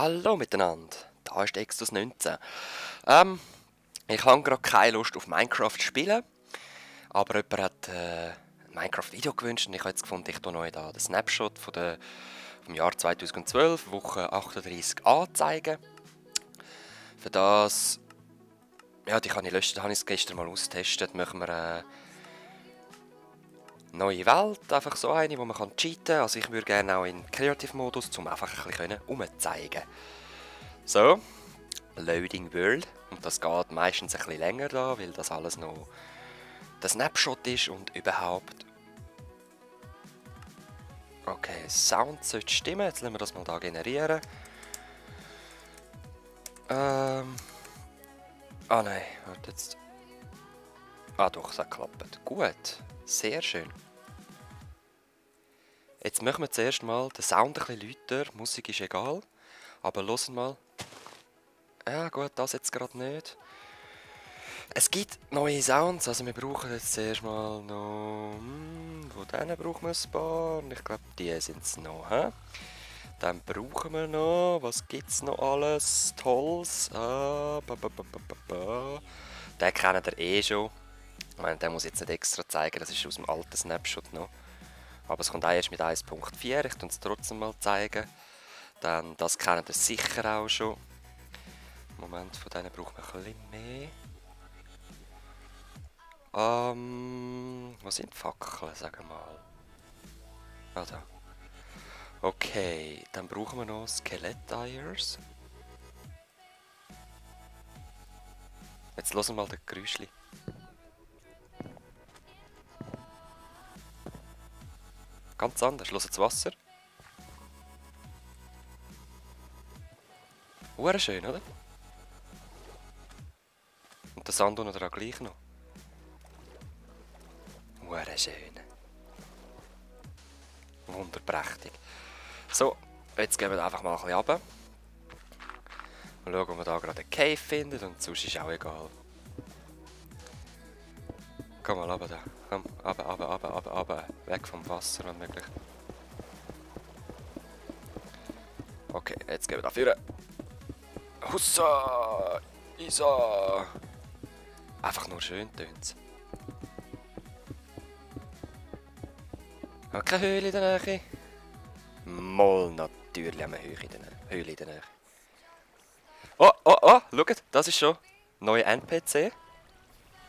Hallo miteinander, da ist Exodus 19. Ich habe gerade keine Lust auf Minecraft zu spielen, aber jemand hat ein Minecraft-Video gewünscht und ich habe jetzt gefunden, ich tue euch da den Snapshot vom Jahr 2012, Woche 38a zeigen. Für das, ja, die kann ich löschen, da habe ich es gestern mal austestet, machen wir eine neue Welt, einfach so eine, wo man cheaten kann. Also ich würde gerne auch in Creative-Modus, um einfach ein bisschen umzeigen. So, Loading World. Und das geht meistens ein bisschen länger da, weil das alles noch der Snapshot ist und überhaupt. Okay, Sound sollte stimmen. Jetzt lassen wir das mal da generieren. Ah nein, warte jetzt. Ah doch, es hat geklappt. Gut, sehr schön. Jetzt machen wir zuerst mal den Sound ein bisschen lauter. Musik ist egal. Aber hören mal. Ja gut, das jetzt gerade nicht. Es gibt neue Sounds, also wir brauchen jetzt zuerst mal noch... Von denen brauchen wir ein paar. Ich glaube, die sind es noch. He? Dann brauchen wir noch... Was gibt es noch alles? Tolles. Den kennt ihr eh schon. Ich meine, den muss ich jetzt nicht extra zeigen, das ist aus dem alten Snapshot noch. Aber es kommt auch erst mit 1.4, ich tue es trotzdem mal zeigen. Dann, das kennt ihr sicher auch schon. Moment, von denen braucht man ein bisschen mehr. Was sind Fackeln, sagen wir mal? Ah, da. Okay, dann brauchen wir noch Skelett-Eiers. Jetzt hören wir mal das Geräuschli. Ganz anders, hören das Wasser. Hure schön, oder? Und der Sand unten dran gleich noch. Hure schön. Wunderprächtig. So, jetzt gehen wir einfach mal ein bisschen runter. Mal schauen, ob wir da gerade eine Cave finden und sonst ist auch egal. Komm mal runter da. Komm, runter. Weg vom Wasser, wenn möglich. Okay, jetzt gehen wir da vorne. Hussa! Isa! Einfach nur schön tönt's. Haben wir keine Höhle in der Nähe? Mal natürlich haben wir Höhle in der Nähe. Oh, schaut, das ist schon neuer NPC.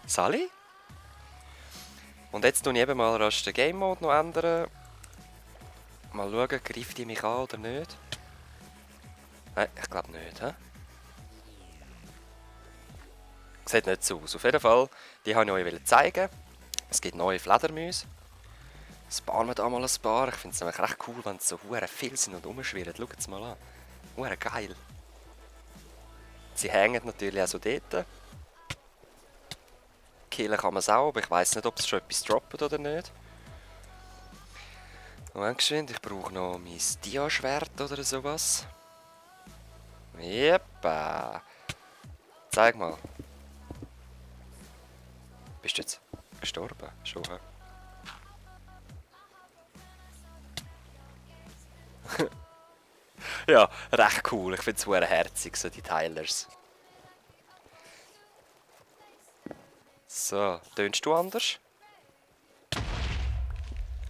Sally? Und jetzt tue ich eben mal rasch den Game Mode noch ändern. Mal schauen, greift die mich an oder nicht? Nein, ich glaube nicht, hä? Sieht nicht so aus. Auf jeden Fall, die wollte ich euch zeigen. Es gibt neue Fledermäuse. Sparen wir da mal ein paar. Ich finde es nämlich recht cool, wenn sie so hure viel sind und rumschwirren. Schaut es mal an. Hure geil. Sie hängen natürlich auch so dort. Killen kann man es auch, aber ich weiss nicht, ob es schon etwas droppt oder nicht. Moment geschwind, ich brauche noch mein Dia-Schwert oder sowas. Jeppa. Zeig mal. Bist du jetzt gestorben? Schon, hä? Ja, recht cool. Ich finde es sehr herzig, so die Tylers. So, tönst du anders?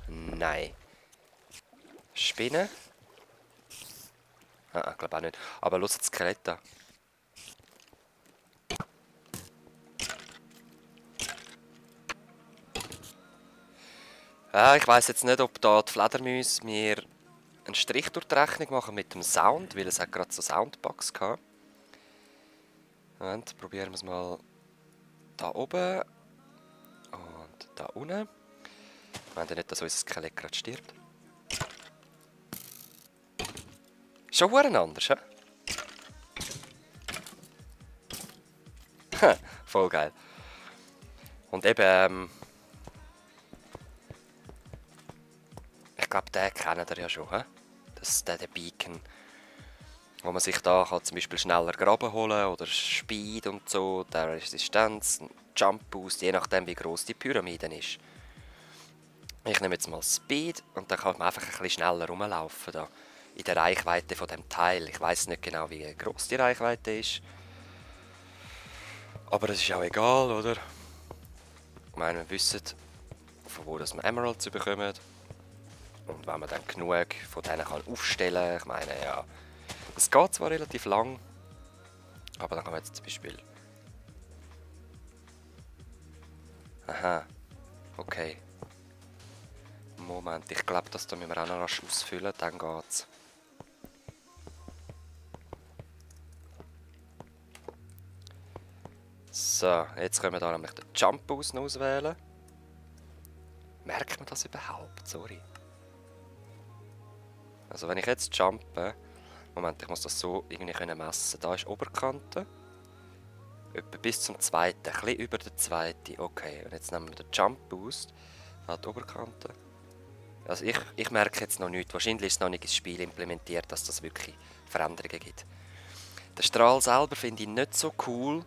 Nein. Spinnen? Ah, ich glaube auch nicht. Aber los das Skelett an. Ich weiss jetzt nicht, ob da die Fledermäuse mir einen Strich durch die Rechnung machen mit dem Sound, weil es hat gerade so Soundbugs gehabt. Moment, probieren wir es mal da oben und da unten. Ich meine nicht, dass unser Skelett gerade stirbt. Schon verdammt anders, hä? Voll geil. Und eben, ich glaube, den kennt ihr ja schon, hä? Das ist der Beacon. Wo man sich da kann zum Beispiel schneller Graben holen oder Speed und so, der Resistenz, Jump Boost, je nachdem wie gross die Pyramide ist. Ich nehme jetzt mal Speed und dann kann man einfach ein bisschen schneller rumlaufen da in der Reichweite von dem Teil. Ich weiß nicht genau, wie groß die Reichweite ist. Aber das ist auch egal, oder? Ich meine, wir wissen, von wo das man Emeralds bekommt. Und wenn man dann genug von denen kann aufstellen kann, ich meine, ja, es geht zwar relativ lang, aber dann kann man jetzt zum Beispiel... Aha, okay. Moment, ich glaube, das müssen wir auch noch rasch ausfüllen, dann geht's. So, jetzt können wir da nämlich den Jump-Boost auswählen. Merkt man das überhaupt? Sorry. Also wenn ich jetzt jumpe... Moment, ich muss das so irgendwie messen. Da ist Oberkante. Etwa bis zum zweiten, ein bisschen über den zweiten. Okay, und jetzt nehmen wir den Jump-Boost. Die Oberkante. Also ich merke jetzt noch nichts. Wahrscheinlich ist es noch nicht ins Spiel implementiert, dass das wirklich Veränderungen gibt. Der Strahl selber finde ich nicht so cool.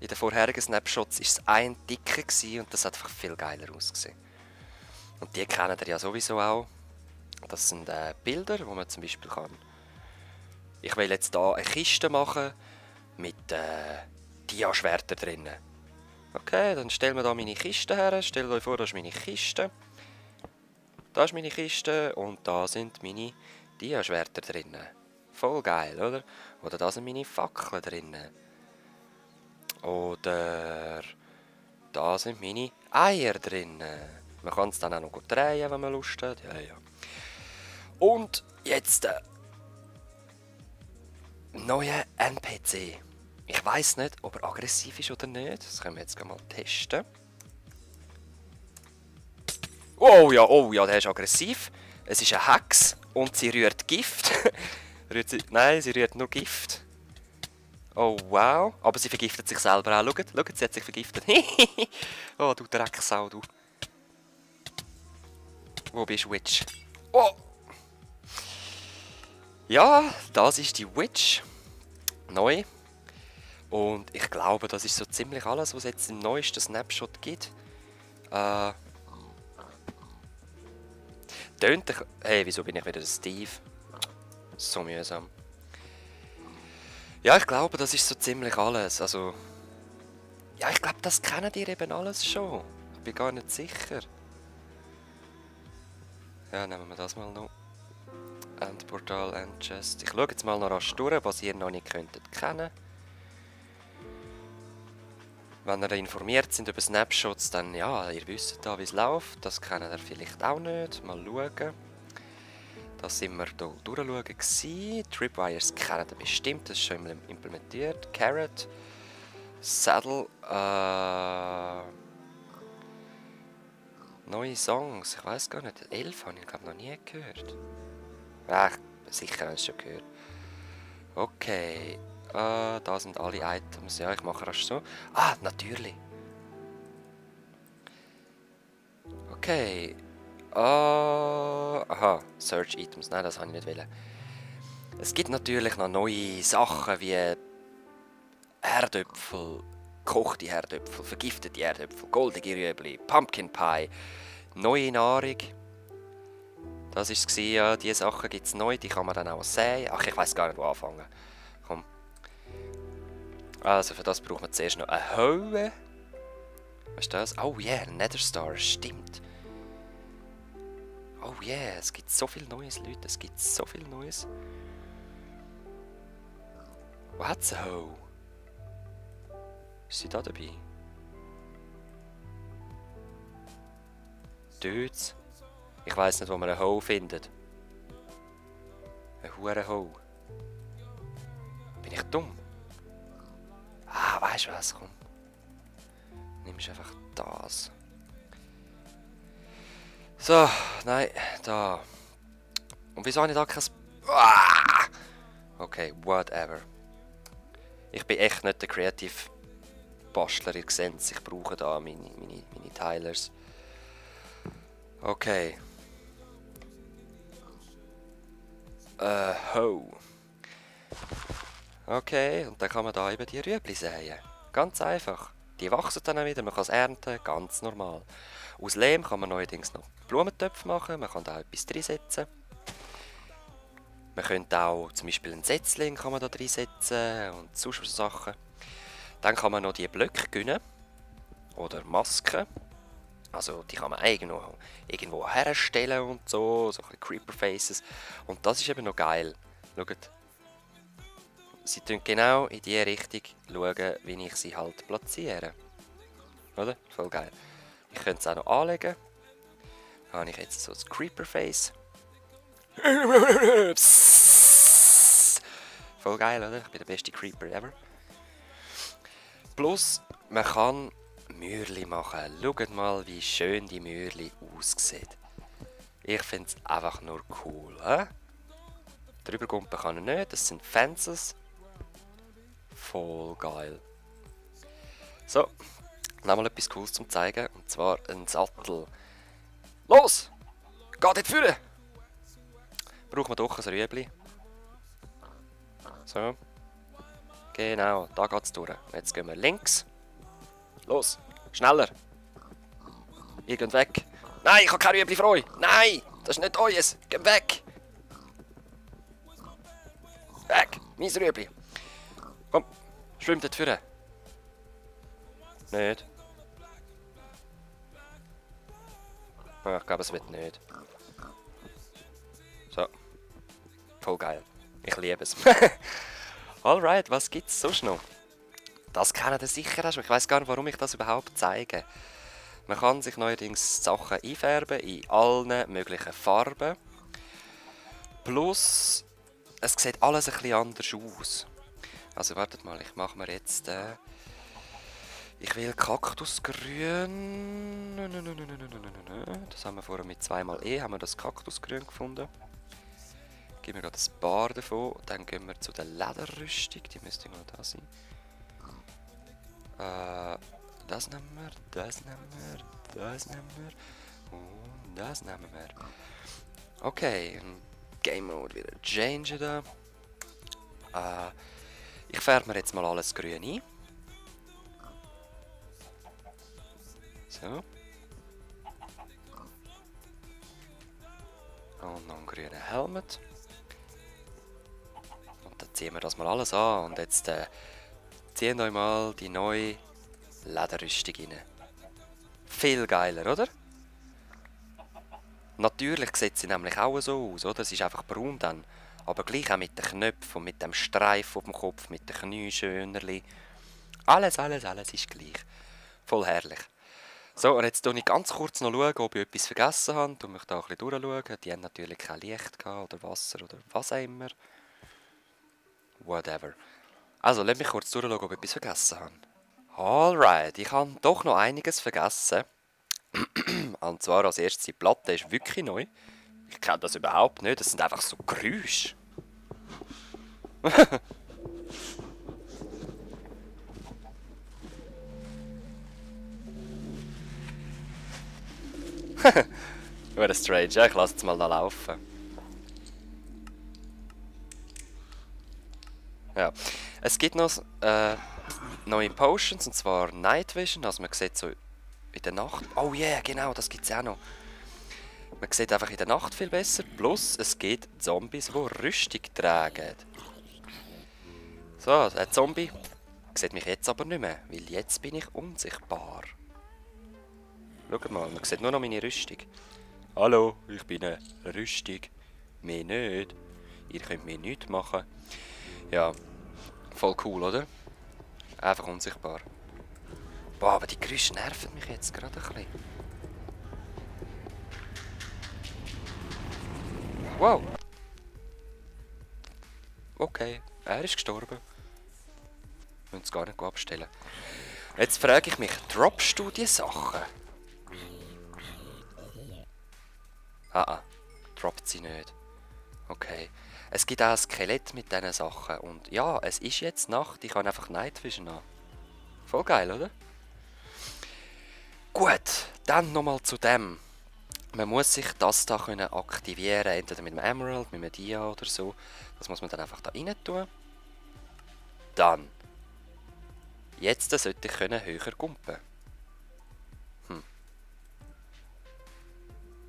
In den vorherigen Snapshots war es ein dicker und das hat einfach viel geiler ausgesehen. Und die kennt ihr ja sowieso auch. Das sind Bilder, wo man zum Beispiel kann. Ich will jetzt hier eine Kiste machen mit Dia-Schwertern drinnen. Okay, dann stellen wir hier meine Kiste her. Stellt euch vor, das ist meine Kiste. Da ist meine Kiste und da sind meine Dia-Schwerter drinnen. Voll geil, oder? Oder da sind meine Fackeln drinnen. Oder da sind meine Eier drinnen. Man kann es dann auch noch drehen, wenn man Lust hat. Ja, ja. Und jetzt neuer NPC. Ich weiss nicht, ob er aggressiv ist oder nicht. Das können wir jetzt mal testen. Oh ja, der ist aggressiv. Es ist eine Hex und sie rührt Gift. Nein, sie rührt nur Gift. Oh wow. Aber sie vergiftet sich selber auch. Schaut, sie hat sich vergiftet. Oh, du Drecksau, du. Wo bist du, Witch? Oh! Ja, das ist die Witch. Neu. Und ich glaube, das ist so ziemlich alles, was es jetzt im neuesten Snapshot gibt. Hey, wieso bin ich wieder der Steve? So mühsam. Ja, ich glaube, das ist so ziemlich alles. Also... Ja, ich glaube, das kennen ihr eben alles schon. Ich bin gar nicht sicher. Ja, nehmen wir das mal noch. Endportal, Endchest. Ich schaue jetzt mal noch rasch durch, was ihr noch nicht könntet kennen. Wenn ihr informiert sind über Snapshots, dann ja, ihr wisst da, wie es läuft. Das kennt ihr vielleicht auch nicht. Mal schauen. Da sind wir hier durchschauen gewesen. Tripwires kennen ihr bestimmt, das ist schon implementiert. Carrot. Saddle. Neue Songs. Ich weiß gar nicht. 11 habe ich glaube noch nie gehört. Sicher habe ich es schon gehört. Okay. Da sind alle Items. Ja, ich mache das so. Ah, natürlich. Okay. Aha. Search Items. Nein, das habe ich nicht wollen. Es gibt natürlich noch neue Sachen wie Erdäpfel, gekochte Erdäpfel, vergiftete Erdäpfel, goldige Rüebli, Pumpkin Pie, neue Nahrung. Das war es, ja, diese Sachen gibt es neu, die kann man dann auch sehen. Ach, ich weiß gar nicht, wo anfangen. Komm. Also für das braucht man zuerst noch eine Höhe. Was ist das? Oh yeah, Nether Star, stimmt. Oh yeah, es gibt so viel Neues, Leute, es gibt so viel Neues. Wo hat sie Hoe? Ist sie da dabei? Dort. Ich weiss nicht, wo man eine Hoe findet. Eine hure Hoe. Bin ich dumm? Ah, weißt du was? Komm. Nimmst einfach das. So, nein, da. Und wieso habe ich da kein... Ah! Okay, whatever. Ich bin echt nicht der Creative Bastler, ihr seht es. Ich brauche da meine Tilers. Okay. Ho. Okay, und dann kann man da eben die Rüebli säen. Ganz einfach. Die wachsen dann auch wieder, man kann es ernten, ganz normal. Aus Lehm kann man neuerdings noch Blumentöpfe machen, man kann da etwas drin setzen. Man könnte auch zum Beispiel ein Setzling kann man da reinsetzen und so Sachen. Dann kann man noch die Blöcke gewinnen. Oder Masken. Also die kann man irgendwo herstellen und so ein bisschen Creeper Faces. Und das ist eben noch geil. Schaut. Sie tun genau in die Richtung schauen, wie ich sie halt platziere. Oder? Voll geil. Ich könnte es auch noch anlegen. Da habe ich jetzt so das Creeper Face. Voll geil, oder? Ich bin der beste Creeper ever. Plus, man kann Mürli machen. Schaut mal, wie schön die Mürli aussieht. Ich finde es einfach nur cool. Drüber gumpen kann er nicht, das sind Fences. Voll geil. So, nochmal etwas Cooles zum zeigen. Und zwar ein Sattel. Los! Geht dort vorne! Brauchen wir doch ein Rüebli. So. Genau, da geht es durch. Jetzt gehen wir links. Los, schneller. Irgend weg. Nein, ich habe kein Rüebli frei. Nein, das ist nicht euers. Geh weg. Weg, mein Rüebli. Komm, schwimm dort vorne. Nicht. Ja, ich glaube, es wird nicht. So. Voll geil. Ich liebe es. Alright, was gibt es sonst noch? Das kennt ihr sicher auch schon. Ich weiß gar nicht, warum ich das überhaupt zeige. Man kann sich neuerdings Sachen einfärben in allen möglichen Farben. Plus, es sieht alles ein bisschen anders aus. Also wartet mal, ich mache mir jetzt... ich will Kaktusgrün. Das haben wir vorher mit 2xE, haben wir das Kaktusgrün gefunden. Geben wir gerade ein paar davon. Dann gehen wir zu der Lederrüstung. Die müsste noch da sein. Das nehmen wir, das nehmen wir, das nehmen wir und das nehmen wir. Okay, Game Mode wieder change da. Ich färbe mir jetzt mal alles grün ein. So. Und noch einen grünen Helmet. Und dann ziehen wir das mal alles an. Und jetzt ziehen euch mal die neue Lederrüstung rein. Viel geiler, oder? Natürlich sieht sie nämlich auch so aus, oder? Sie ist einfach braun dann. Aber gleich auch mit den Knöpfen und mit dem Streif auf dem Kopf, mit den Knieschönerli. Alles ist gleich. Voll herrlich. So, und jetzt schaue ich ganz kurz noch, ob ich etwas vergessen habe. Ich möchte da ein bisschen durchschauen. Die haben natürlich kein Licht gehabt, oder Wasser oder was auch immer. Whatever. Also, lass mich kurz durchschauen, ob ich etwas vergessen habe. Alright, ich habe doch noch einiges vergessen. Und zwar als erstes, die Platte ist wirklich neu. Ich kenne das überhaupt nicht, das sind einfach so Geräusche. Wäre strange, ja? Ich lasse es mal da laufen. Ja, es gibt noch neue Potions, und zwar Night Vision, also man sieht so in der Nacht... Oh yeah, genau, das gibt es auch noch. Man sieht einfach in der Nacht viel besser, plus es gibt Zombies, die Rüstung tragen. So, der Zombie sieht mich jetzt aber nicht mehr, weil jetzt bin ich unsichtbar. Schaut mal, man sieht nur noch meine Rüstung. Hallo, ich bin eine Rüstung. Mehr nicht. Ihr könnt mir nichts machen. Ja, voll cool, oder? Einfach unsichtbar. Boah, aber die Geräusche nerven mich jetzt gerade ein bisschen. Wow. Okay, er ist gestorben. Wir müssen es gar nicht abstellen. Jetzt frage ich mich, droppst du die Sachen? Droppt sie nicht. Okay. Es gibt auch ein Skelett mit diesen Sachen. Und ja, es ist jetzt Nacht, ich habe einfach Night Vision an. Voll geil, oder? Gut, dann nochmal zu dem. Man muss sich das da können aktivieren, entweder mit einem Emerald, mit einem Dia oder so. Das muss man dann einfach da rein tun. Dann. Jetzt sollte ich höher gumpen.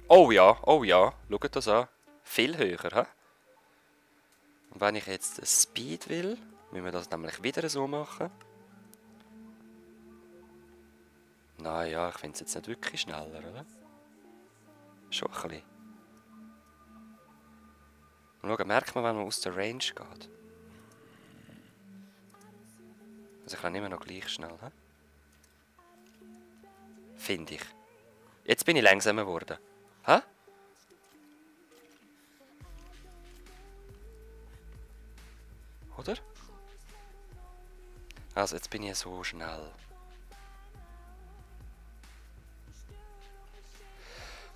Oh ja, schaut das an. Viel höher, hä? Und wenn ich jetzt Speed will, müssen wir das nämlich wieder so machen. Naja, ich finde es jetzt nicht wirklich schneller, oder? Schon ein bisschen. Und schau, merkt man, wenn man aus der Range geht. Also ich renne immer noch gleich schnell, he? Finde ich. Jetzt bin ich langsamer geworden. Hä? Oder? Also jetzt bin ich so schnell.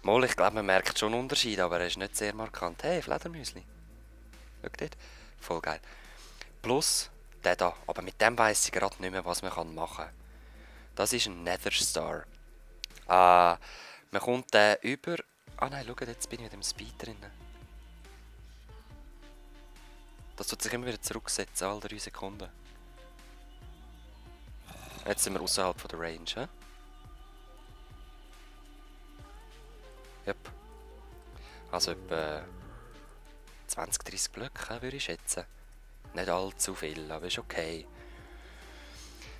Mal, ich glaube, man merkt schon einen Unterschied, aber er ist nicht sehr markant. Hey, Fledermäuschen. Schau dort. Voll geil. Plus, der da. Aber mit dem weiss ich gerade nicht mehr, was man machen kann. Das ist ein Nether Star. Man kommt den über... Ah nein, schau, jetzt bin ich mit dem Speed drin. Das tut sich immer wieder zurücksetzen, alle 3 Sekunden. Jetzt sind wir außerhalb der Range, he? Yep. Also etwa 20-30 Blöcke, würde ich schätzen. Nicht allzu viel, aber ist okay.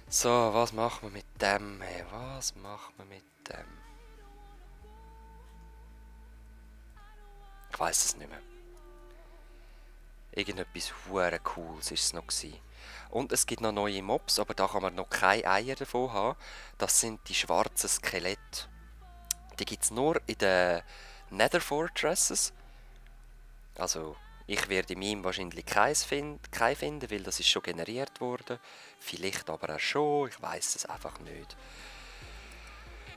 So, was machen wir mit dem? Hey, was machen wir mit dem? Ich weiss es nicht mehr. Irgendetwas hure Cooles war es noch gewesen. Und es gibt noch neue Mobs, aber da kann man noch keine Eier davon haben. Das sind die schwarzen Skelette. Die gibt es nur in den Nether Fortresses. Also, ich werde in meinem wahrscheinlich keinen finden, weil das ist schon generiert worden. Vielleicht aber auch schon, ich weiß es einfach nicht.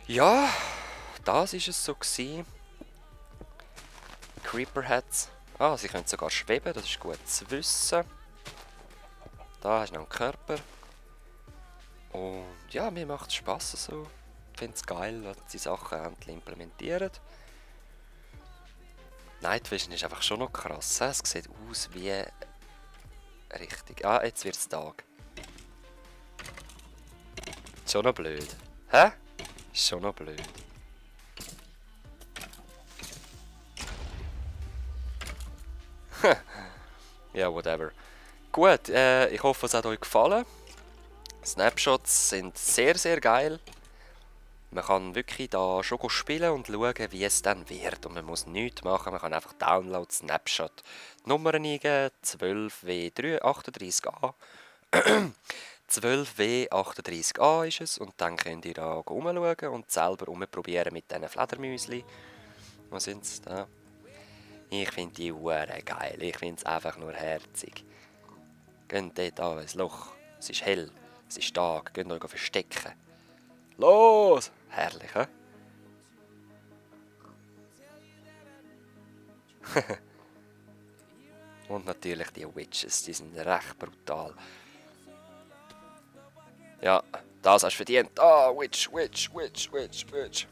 Ja, das ist es so gewesen. Creeper Hats. Ah, sie können sogar schweben, das ist gut zu wissen. Da hast du noch einen Körper. Und ja, mir macht es Spass so. Ich finde es geil, dass die Sachen endlich implementieren. Night Vision ist einfach schon noch krass. Es sieht aus wie... Richtig. Ah, jetzt wird es Tag. Schon noch blöd. Hä? Schon noch blöd. Ja, whatever. Gut, ich hoffe, es hat euch gefallen. Snapshots sind sehr, sehr geil. Man kann wirklich da schon spielen und schauen, wie es dann wird. Und man muss nichts machen, man kann einfach Download Snapshot. Die Nummer eingeben, 12W38A. 12W38A ist es. Und dann könnt ihr da rumschauen und selber rumprobieren mit diesen Fledermäuschen. Wo sind sie da? Ich finde die Uhren geil. Ich finde es einfach nur herzig. Geht dort an ins Loch. Es ist hell. Es ist Tag. Geht euch verstecken. Los! Herrlich, hä? Und natürlich die Witches, die sind recht brutal. Ja, das hast du verdient. Ah, Witch, Witch, Witch, Witch, Witch.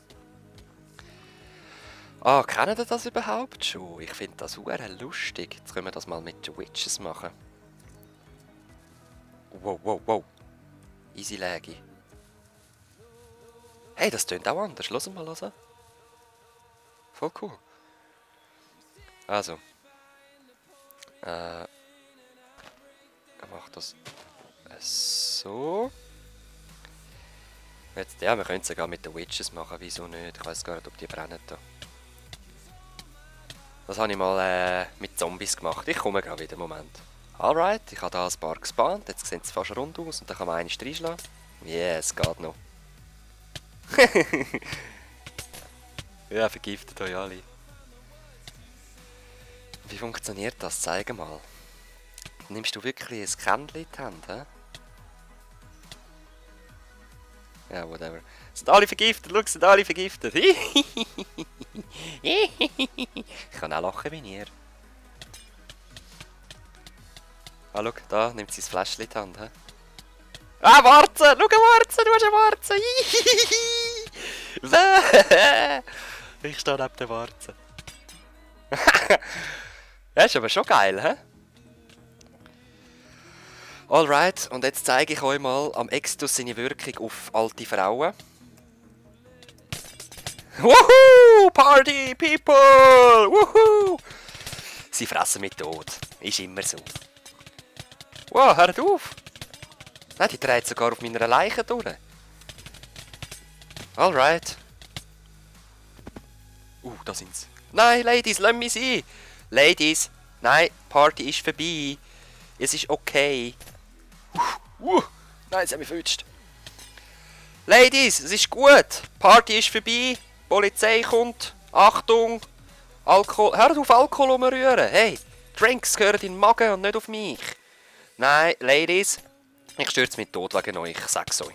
Ah, kennen ihr das überhaupt schon? Ich finde das super lustig. Jetzt können wir das mal mit den Witches machen. Wow, wow, wow. Easy Laggy. Hey, das tönt auch anders. Lass mal hören. Voll cool. Also. Ich mache das so. Jetzt, ja, wir können es sogar mit den Witches machen. Wieso nicht? Ich weiß gar nicht, ob die brennen da. Das habe ich mal mit Zombies gemacht. Ich komme gerade wieder, Moment. Alright, ich habe da ein paar gespawnt. Jetzt sehen sie fast rund aus und dann kann man eine reinschlagen. Yes, geht noch. Ja, vergiftet euch alle. Wie funktioniert das? Zeig mal. Nimmst du wirklich ein Kännchen in die Hand, hä? Ja, whatever. Sind alle vergiftet, schau, sind alle vergiftet. Ich kann auch lachen wie ihr. Ah, schau, da nimmt sie das Fläschchen in die Hand, hä? Ah, Warze! Schau, Warze! Du hast eine Warze! Ich stehe neben der Warze. Das ist aber schon geil, hä? Alright, und jetzt zeige ich euch mal am Extus seine Wirkung auf alte Frauen. Woohoo! Party people! Woohoo! Sie fressen mich tot. Ist immer so. Wow, hört auf! Nein, die dreht sogar auf meiner Leiche durch. Alright. Da sind's. Nein, Ladies, lass mich sein! Ladies, nein, Party ist vorbei. Es ist okay. Nein, sie haben mich verwünscht. Ladies, es ist gut. Party ist vorbei. Polizei kommt. Achtung. Alkohol. Hört auf, Alkohol umrühren. Hey, Drinks gehören in den Magen und nicht auf mich. Nein, Ladies, ich stürze mich tot wegen euch. Ich sag's euch.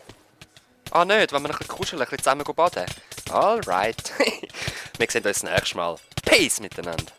Ah, nicht, wenn wir ein bisschen kuscheln, ein bisschen zusammen baden. Alright. Wir sehen uns das nächste Mal. Peace miteinander.